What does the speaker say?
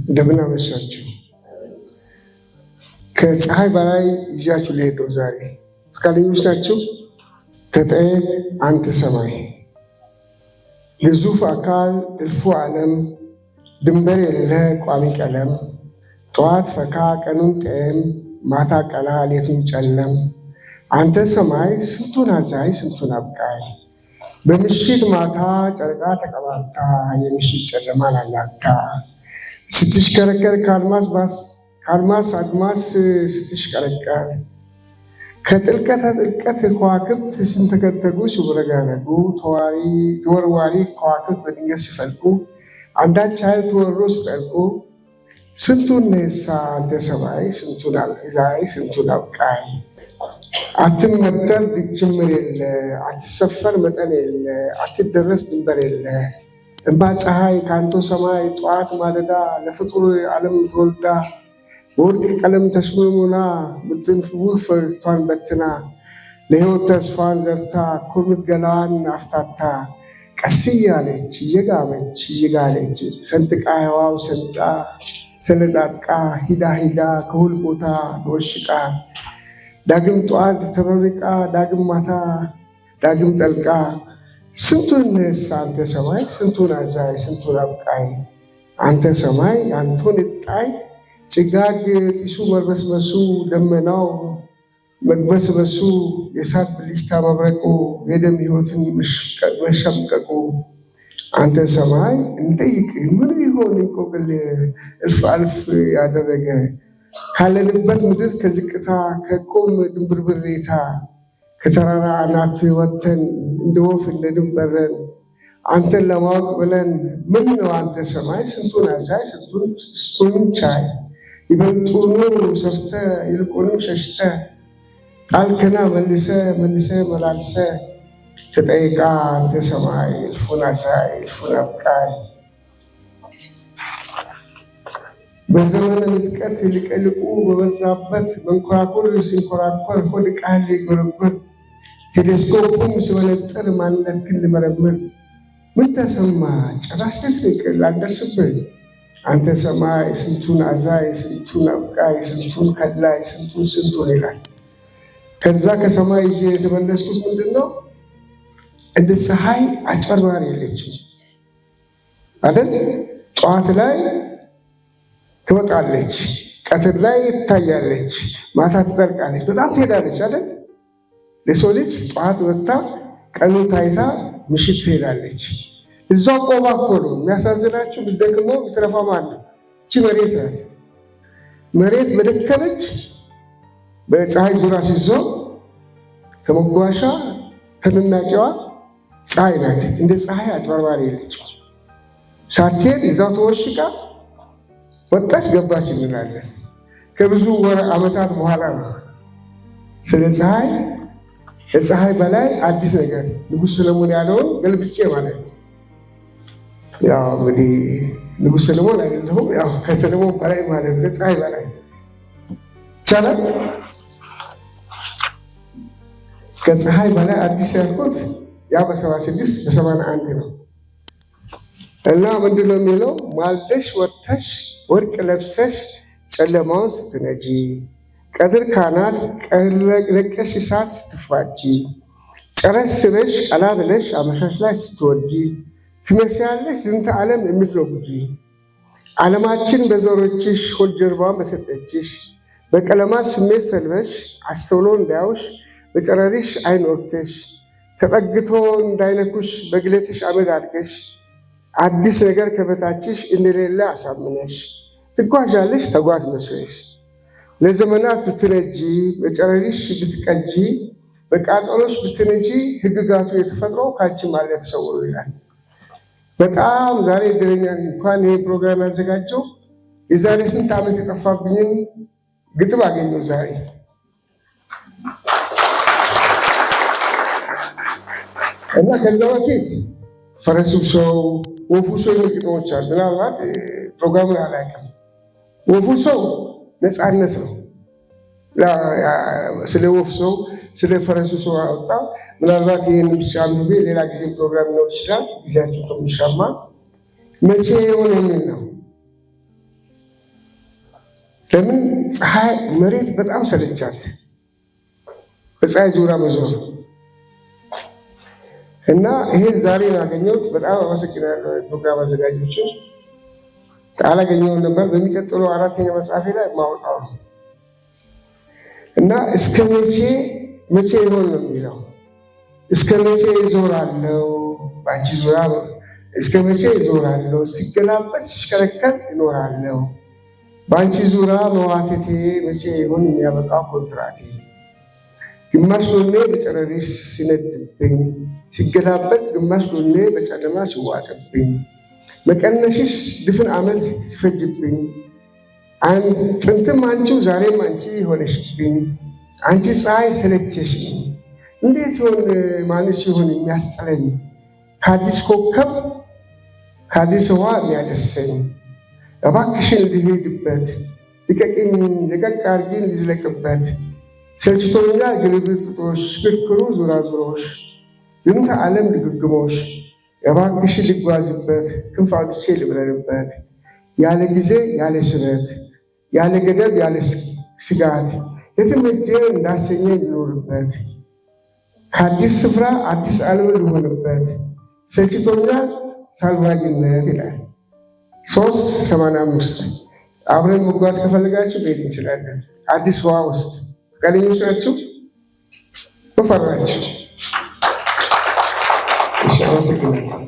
እንደምን አመሻችሁ። ከፀሐይ በላይ ይዣችሁ ልሄድ ነው ዛሬ። ፈቃደኞች ናችሁ? ተጠየቅ አንተ ሰማይ፣ ግዙፍ አካል እልፉ ዓለም፣ ድንበር የሌለ ቋሚ ቀለም፣ ጠዋት ፈካ ቀኑን ጠየም፣ ማታ ቀላ ሌቱን ጨለም። አንተ ሰማይ ስንቱን አዛይ ስንቱን አብቃይ፣ በምሽት ማታ ጨረቃ ተቀባብታ የምሽት ጨለማን አላግታ ስትሽከረከር ከአድማስ አድማስ ስትሽቀረቀር ከጥልቀተ ጥልቀት ከዋክብት ሲንተከተጉ ሲውረገረጉ ተወርዋሪ ከዋክብት በድንገት ሲፈልቁ አንዳች ኃይል ተወሮ ሲጠልቁ ስንቱን ነሳ አንተ ሰማይ ስንቱን አዛይ ስንቱን አብቃይ። አትመተር ጅምር የለ፣ አትሰፈር መጠን የለ፣ አትደረስ ድንበር የለ። እምባ ፀሐይ ከአንቶ ሰማይ ጠዋት ማለዳ ለፍጡር ዓለም ተወልዳ በወርቅ ቀለም ተሽሞንሙና ምጥን ውብ ፈገግታዋን በትና ለሕይወት ተስፋን ዘርታ ኩርምት ገላዋን አፍታታ ቀስ እያለች እየጋመች እየጋለች ሰንጥቃ ህዋው ሰንጣ ሰነጣጥቃ ሂዳ ሂዳ ከሁል ቦታ ተወሽቃ ዳግም ጠዋት ተመርቃ ዳግም ማታ ዳግም ጠልቃ ስንቱን ነሳ አንተ ሰማይ ስንቱን አዛይ ስንቱን አብቃይ። አንተ ሰማይ አንቱን እጣይ ጭጋግ ጢሱ መርበስበሱ ደመናው መግበስበሱ የእሳት ብልጭታ መብረቁ የደም ሕይወትን መሸምቀቁ አንተ ሰማይ እንጠይቅ ምን ይሆን እንቆቅል እልፍ አልፍ ያደረገ ካለንበት ምድር ከዝቅታ ከቆም ድንብርብሬታ ከተራራ አናት ወጥተን እንደ ወፍ እንደ ንብ በረን አንተን ለማወቅ ብለን ምን ነው አንተ ሰማይ ስንቱን አዛይ ስንቱን ቻይ ይበልጡኑ ሰፍተ ይልቁንም ሸሽተ ጣልክና መልሰ መልሰ መላልሰ ተጠይቃ አንተ ሰማይ እልፉን አዛይ እልፉን አብቃይ። በዘመነ ምጥቀት ልቅልቁ በበዛበት መንኮራኩር ሲንኮራኮር ሆድ ቃል ሊጎረጎር ቴሌስኮፑም ሲመነጽር ማንነትህን ልመረምር ምን ተሰማ ጭራሽ ልትርቅ ላንደርስብህ አንተ ሰማይ ስንቱን አዛይ ስንቱን አብቃይ ስንቱን ከላይ ስንቱን ስንቱን ይላል። ከዛ ከሰማይ ይዤ የተመለስኩት ምንድን ነው? እንደ ፀሐይ አጭበርባሪ የለችም አይደል? ጠዋት ላይ ትወጣለች፣ ቀትር ላይ ትታያለች፣ ማታ ትጠልቃለች፣ በጣም ትሄዳለች አይደል? ለሰው ልጅ ጠዋት ወጥታ ቀኑ ታይታ ምሽት ትሄዳለች። እዛው ቆማ እኮ ነው የሚያሳዝናችሁ። የምትደክመው የምትለፋው ማን ነው? እቺ መሬት ናት። መሬት በደከመች በፀሐይ ዙሪያ ሲዞር ተመጓሻ ተንናቂዋ ፀሐይ ናት። እንደ ፀሐይ አጭበርባሪ የለችም። ሳትሄድ እዛው ተወሽቃ ወጣች ገባች እንላለን። ከብዙ ወር ዓመታት በኋላ ነው ስለ ፀሐይ ከፀሐይ በላይ አዲስ ነገር ንጉሥ ሰለሞን ያለውን ገልብጬ ማለት ነው። ያው እንግዲህ ንጉሥ ሰለሞን አይደለሁም፣ ያው ከሰለሞን በላይ ማለት ነው። ከፀሐይ በላይ ይቻላል። ከፀሐይ በላይ አዲስ ያልኩት ያ በ76 በ81 ነው። እና ምንድን ነው የሚለው? ማልደሽ ወጥተሽ ወርቅ ለብሰሽ ጨለማውን ስትነጂ ቀትር ካናት ለቀሽ እሳት ስትፋጂ ጨረስ ስበሽ ቀላ ብለሽ አመሻሽ ላይ ስትወርጂ ትመስያለሽ ዝንተ ዓለም የምትለጉጂ ዓለማችን በዘሮችሽ ሆድ ጀርባዋን በሰጠችሽ በቀለማት ስሜት ሰልበሽ አስተውሎ እንዳያውሽ በጨረሪሽ አይን ወቅተሽ ተጠግቶ እንዳይነኩሽ በግለትሽ አመድ አድርገሽ አዲስ ነገር ከበታችሽ እንደሌለ አሳምነሽ ትጓዣለሽ ተጓዝ መስለሽ ለዘመናት ብትነጂ በጨረሪሽ ብትቀጂ በቃጠሎሽ ብትነጂ ሕግጋቱ የተፈጥሮ ከአንቺ ማለት ተሰውሮ ይላል። በጣም ዛሬ እድለኛ ነኝ። እንኳን ይሄ ፕሮግራም ያዘጋጀው የዛሬ ስንት ዓመት የጠፋብኝን ግጥም አገኘው ዛሬ። እና ከዛ በፊት ፈረሱ ሰው፣ ወፉ ሰው የሚል ግጥሞች አሉ። ምናልባት ፕሮግራሙን አላውቅም። ወፉ ሰው ነፃነት ነው። ስለ ወፍ ሰው ስለ ፈረሱ ሰው አወጣ። ምናልባት ይህን ብቻ አንብቤ ሌላ ጊዜ ፕሮግራም ሊኖር ይችላል። ጊዜያችን ከሚሻማ መቼ የሆነ የሚል ነው። ለምን ፀሐይ መሬት በጣም ሰለቻት፣ በፀሐይ ዙሪያ መዞር። እና ይሄን ዛሬ ነው ያገኘሁት። በጣም አመሰግናለሁ ፕሮግራም አዘጋጆችን። አላገኘሁም ነበር። በሚቀጥለው አራተኛ መጽሐፌ ላይ ማውጣው ነው። እና እስከ መቼ መቼ ይሆን ነው የሚለው። እስከ መቼ እዞራለሁ በአንቺ ዙሪያ፣ እስከ መቼ እዞራለሁ፣ ሲገላበጥ ሲሽከረከር እኖራለሁ በአንቺ ዙሪያ መዋተቴ፣ መቼ ይሆን የሚያበቃው ኮንትራቴ? ግማሽ ጎኔ በጨረሪሽ ሲነድብኝ ሲገላበጥ፣ ግማሽ ጎኔ በጨለማ ሲዋጥብኝ፣ መቀነሽሽ ድፍን ዓመት ሲፈጅብኝ፣ ጥንትም አንቺው ዛሬም አንቺ ሆነሽብኝ፣ አንቺ ፀሐይ ሰለቸሽኝ። እንዴት ይሆን፣ ማንስ ይሆን የሚያስጥለኝ፣ ከአዲስ ኮከብ ከአዲስ ውሃ የሚያደርሰኝ? እባክሽን ልሄድበት፣ ልቀቅኝ፣ ልቀቅ አድርጊኝ ልዝለቅበት። ሰልችቶኛል ግልብጦሽ፣ ሽክርክሩ ዙራዙሮሽ፣ ዝንተ ዓለም ድግግሞሽ። እባክሽን ልጓዝበት፣ ክንፍ አውጥቼ ልብረርበት፣ ያለ ጊዜ ያለ ስበት፣ ያለ ገደብ ያለ ስጋት፣ የትም ሄጄ እንዳሰኘኝ ልኖርበት፣ ከአዲስ ስፍራ አዲስ ዓለም ልሆንበት፣ ሰልችቶኛል ሳልቫጅነት ይላል። 385። አብረን መጓዝ ከፈለጋችሁ መሄድ እንችላለን። አዲስ ውሃ ውስጥ ፈቃደኞች ናችሁ? በፈራችሁ። እሺ፣ አመሰግናለሁ።